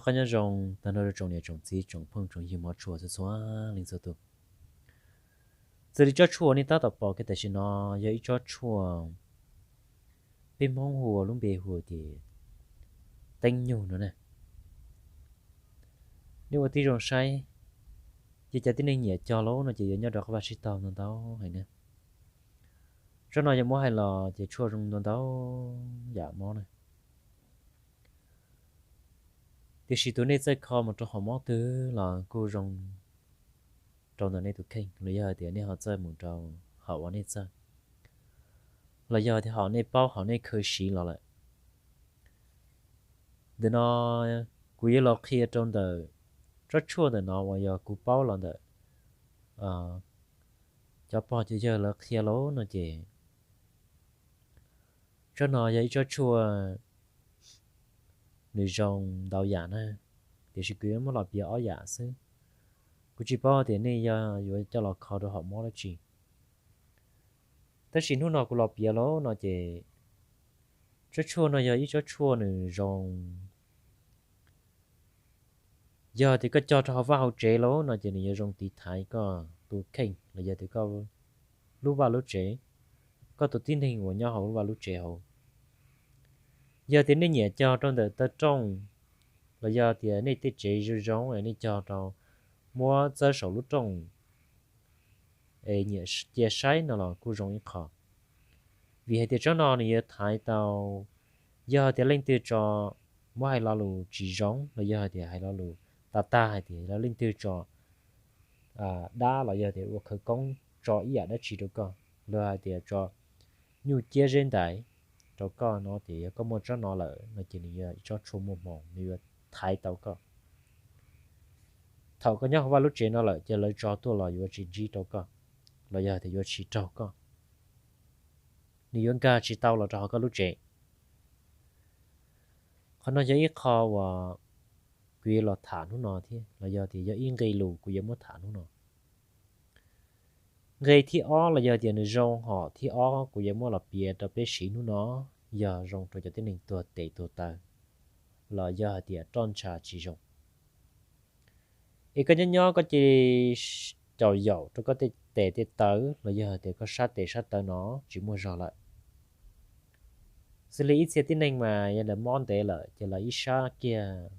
Qab nyob zoo tag nrho rau tsoom niam tsoom txiv tsoom phooj tsoom ywg hmov tshua txhua txhua leej txhua tus. Xws li tsob tshuaj nej tab tom pom kiag tam sim no yog ib tsob tshuaj peb Hmoob hu ua lub npe hu tias teeb nyug no na. Nej ua tib zoo saib, ces cov tib neeg nyiam cog lawm no ces yuav nyob rau qhov vaj tsib taug ntau ntau heev na. Tsob no yog muab hais los ces tshuaj zoo ntau ntau yam mob na. Tiam sis tus nej txawj kho mus rau hom mob twg los kuj zoo rau ntawm nej tus kheej, los yog hais tias nej ho txawj mus rau hom uas nej txawj, los yog tias hom nej paub hom nej khaws siv los lawm. Ntawm no kuv yuav los qhia rau ntawm tsob tshuaj ntawm no uas yog kuv paub los ntawm cov pog cov yawg lawv qhia los no ces tsob no yog ib tsob tshuaj nws zoo ntau yam na, tiam sis kuv yuav muab los piav ob yam xwb. Kuv tsis paub tias nej yog yuav coj los kho rau hom mob dab tsi, tab sis hnub no kuv los piav los no ces tsob tshuaj no yog ib tsob tshuaj nws zoo. Yog tias koj cog rau hauv vaj hauv tsev los no ces nws yuav zoo tiv thaiv koj tus kheej los yog tias koj lub vaj lub tsev, koj tus tib neeg uas nyob hauv lub vaj lub tsev hauv. Yog tias nej nyiam cog rau ntawm taw rooj, los yog tias nej tej tsev zoo zoo es nej cog rau muab txawb saum lub rooj es nyiam cia saib no los kuj zoo ib qho. Vim hais tias tsob no nws yuav thaiv tau, yog tias leej twg tso, muab hais lo lus tsis zoo los yog hais tias hais lo lus tag tag hais tias leej twg tso dab los yog tias ua khawv koob tso ib yam dab tsi rau koj, los hais tias tso nyuj ciab zeb ntais rau koj no ces yog koj muaj tsob no lawm no ces nws yog ib tsob tshuaj muaj hmoo, nws yuav thaiv tau koj. Thaum koj nyob hauv vaj lub tsev no lawm ces lawv tso tuaj los yuav tsis ntsib rau koj, los yog tias yuav tsis raug koj, nws yuav nkag tsis tau los rau hauv koj lub tsev. Qhov no yog ib qho uas kuv yuav los tham hnub no thiab los yog tias yog ib nqe lus kuv yuav muab tham hnub no. Nqe thib ob los yog tias nws zoo hom thib ob kuv yuav muab los piav rau peb siv hnub no yog zoo rau cov tib neeg tuag tes tuag taw los yog hais tias roj ntsha tsis zoo. Es koj nyob nyob koj cia li caum yaum rau koj tej tes tej taw los yog hais tias koj sab tes sab taw no tsis muaj zog lawm. Xws li ib txhia tib neeg mas yog lawv mob ntev lawm ces lawv ib sab kiag,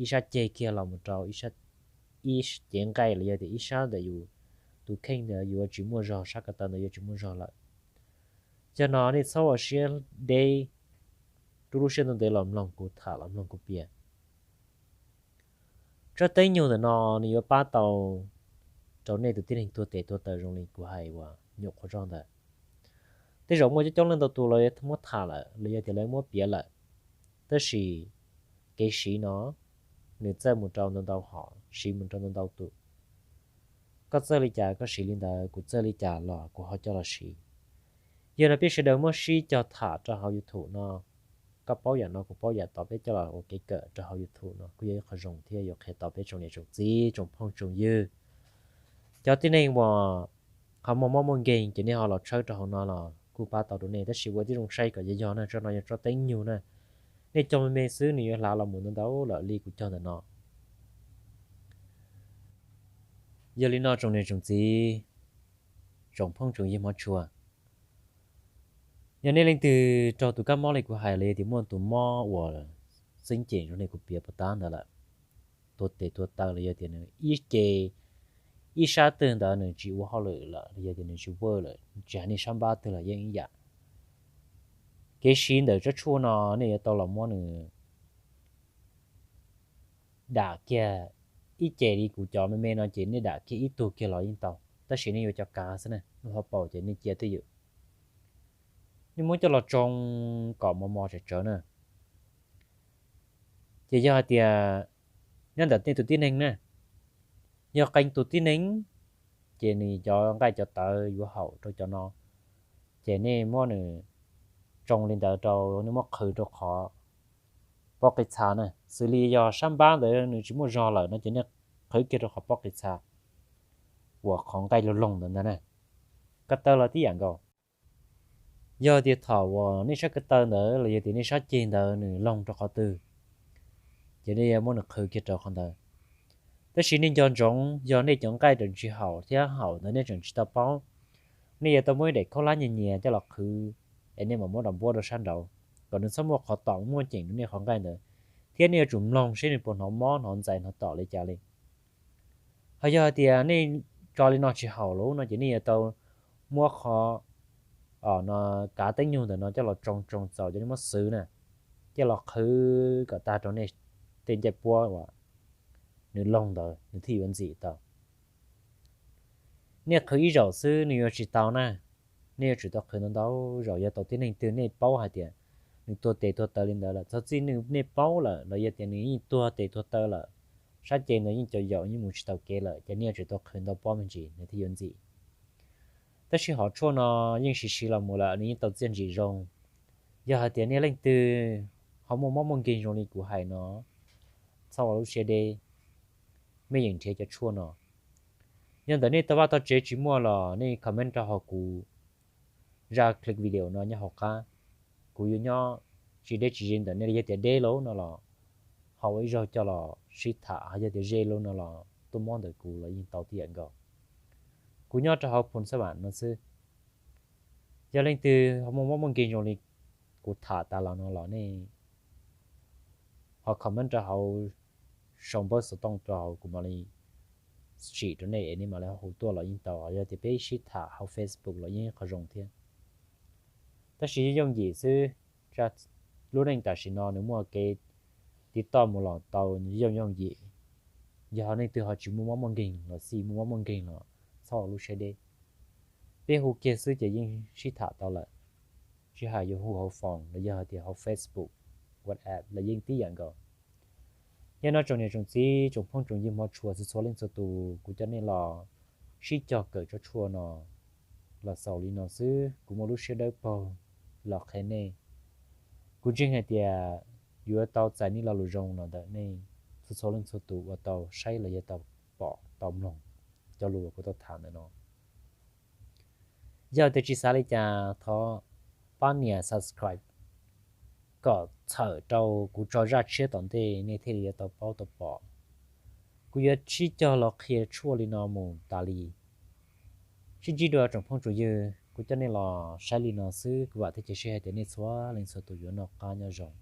ib sab ceg kiag los mus rau ib cev nqaij los yog tias ib sab ntawm yus tus kheej ntawd yuav tsis muaj zog, sab ko taw ntawd yuav tsis muaj zog lawm. Cov no nej txhob ua siab deb, rub lub siab ntev los mloog kuv tham los mloog kuv piav. Tsob teeb nyug ntawm no nws yuav pab tau rau nej tus tib neeg tuag tes tuag taw zoo li kuv hais uas nyuam qhuav zog ntawd. Tej zaum muaj coob coob leej ntau tus lawv muab tham lawm los yog tias lawv muab piav lawm, tab sis kev siv no nws txawj mus rau ntau ntau hom, siv mus rau ntau ntau tus. Koj txawj li cas koj siv li ntawd, kuv txawj li cas los kuv ho coj los siv. Yog no peb sawv daws muab sib cog tham rau hauv YouTube no, koj paub yam no kuv paub yam tod, peb coj los ua kev kawm rau hauv YouTube no kuj yog ib qho zoo thiab yuav qhia tau peb tsoom niam tsoom txiv tsoom phooj tsoom ywg. Cov tib neeg uas ho muaj mob muaj nkeeg ces nej ho los tshawb rau hauv no los kuj pab tau rau nej, tab sis ua tib zoo saib kom yog yog na, tsob no yog tsob teeb nyug na. Nej cog me me xwb nws yuav hlav los mus ntau ntau lawm li kuv cog ntawm no. Yog li no tsoom niam tsoom txiv, tsoom phooj tsoom ywg hmov tshua, yog nej leej twg raug tus kab mob li kuv hais los yog tias muaj tus mob uas xeeb ceem zoo li kuv piav puas tab ntawd lawm, tuag tes tuag taw los yog tias nws ib ce, ib sab twg ntawd nws tsis ua hauj lwm lawm los yog tias nws tsis work lawm, tsis hais nej sab npab twg los yeej ib yam. Kev siv ntawm tsob tshuaj no nej yuav tau los muab nws dam kiag ib ce li kuv cov me me no ces nej dam kiag ib tug kiag los yeej tau, tab sis nej yuav cov kav xwb na, lub hauv paus ces nej cia twj ywm. Nej muab coj los tsoo kom mos mos tsawv tsawv na. Ces yog hais tias nyob ntawm nej tus tib neeg na, yog qee tus tib neeg, ces nws cov nqaij cov tawv yuav haum rau cov no, ces nej muab nws tsoo li ntawd rau, nej muab qhwv rau qhov pob qi txha na. Xws li yog sab npab ntawd nws tsis muaj zog lawm no ces nej qhwv kiag rau qhov pob qi txha uas qhov nqaij loog loog ntawd ntag na. Ko taw los tib yam nkaus. Yog tias thaum uas nej sab ko taw ntawd los yog tias nej sab ceg ntawd nws loog rau qhov twg, ces nej yuav muab nws qhwv kiag rau qhov ntawd. Tab sis nej nco ntsoov, yog nej cov nqaij tseem tsis haum thiab haum ntawd nej tseem tsis tau paub, nej yuav tau muab ib daim khaub hlab nyias nyias coj los qhwv, es nej mam muab nram npuab rau sab nraud, kom nws txhob muaj qhov tom muaj ceem rau nej qhov nqaij ntawd, thiab nej yuav tsum mloog seb nws puas hnov mob hnov ntxais hnov tom li cas li. Ho yog hais tias nej tso li no tsis haum lawm no ces nej yuav tau muab qhov no, kav teeb nyug ntawm no coj los tsoo tsoo txaus cov nej muab xwv na, coj los qhwv kom tag rau nej tej ncej puab uas nws loog ntawd nws thiaj yuav ntxim tau. Nej qhwv ib zaug xwb nws yuav tsis tau na, nej yuav tsum tau qhwv ntau ntau zaus. Yog tau tib neeg twg nej paub hais tias nws tuag tes tuag taw li ntawd lawm, txog txij nws nej paub lawm los yog tias nws yeej tuag tes tuag taw lawm, sab cev ntawd yeej caum yaum yeej mus tsis taus kev lawm, ces nej yuav tsum tau qhwv ntau pob me ntsis nws thiaj yuav ntxim. Tab sis hom tshuaj no yeej siv siv los mus lawm nws yeej tau txiaj ntsig zoo. Yog hais tias nej leej twg ho muaj mob muaj nkeeg zoo li kuv hais no, txhob ua lub siab deb, mej yeem nrhiav cov tshuaj no. Yog ntawm nej tau vaj tau tsev tsis muaj los nej comment rau hauv kuv zaj clip video no nyob hauv qab. Kuv yuav nyob tsis deb tsis ze ntawm nej, yog tias deb lawm no los ho ua ib zaug coj los sib tham, ho yog tias ze lawm no los tuaj mob ntawm kuv los yeej tau tib yam nkaus. Kuv nyob rau hauv phoo xab vam no xwb. Yog leej twg ho muaj mob muaj nkeeg zoo li kuv tham tas los no los nej ho comment rau hauv, sau npawb xov tooj rau hauv kuv mam li sim rau nej es nej mam li hu tuaj los yeej tau, yog tias peb sib tham hauv Facebook los yeej qhov zoo thiab. Tab sis yooj yooj yim xwb, lub neej tam sim no nws muaj kev tiv toj mus los tau yooj yooj yim. Yog leej twg ho tsis muaj mob muaj nkeeg los xij, muaj mob muaj nkeeg los txhob ua lub siab deb. Peb hu kiag xwb ces yeej sib tham tau lawm, tsis hais yuav hu hauv phone los yog hais tias hauv Facebook, WhatsApp los yeej tib yam nkaus. Yog no tsoom niam tsoom txiv tsoom phooj tsoom ywg hmov tshua txhua txhua leej txhua tus, kuv coj nej los sib cog kawm tsob tshuaj no los xaus li no xwb, kuv muaj lub siab dawb paug los qhia nej. Kuv ntseeg hais tias yuav tau txais nej lo lus zoo los ntawm nej txhua txhua leej txhua tus uas tau saib los yog tau pom tau mloog cov lus uas kuv tau tham ntawm no. Yog tias tsis xav li cas thov pab nias subscribe kom txhawm rau kuv tso zaj tshiab tom ntej nej thiaj li yuav tau paub tau pom. Kuv yuav sib cog los qhia tshuaj li no mus tas li. Sib ntsib dua tsoom phooj tsoom ywg, kuv coj nej los saib li no xwb, kuv vam thiab cia siab hais tias nej txhua leej txhua tus yuav noj qab nyob zoo.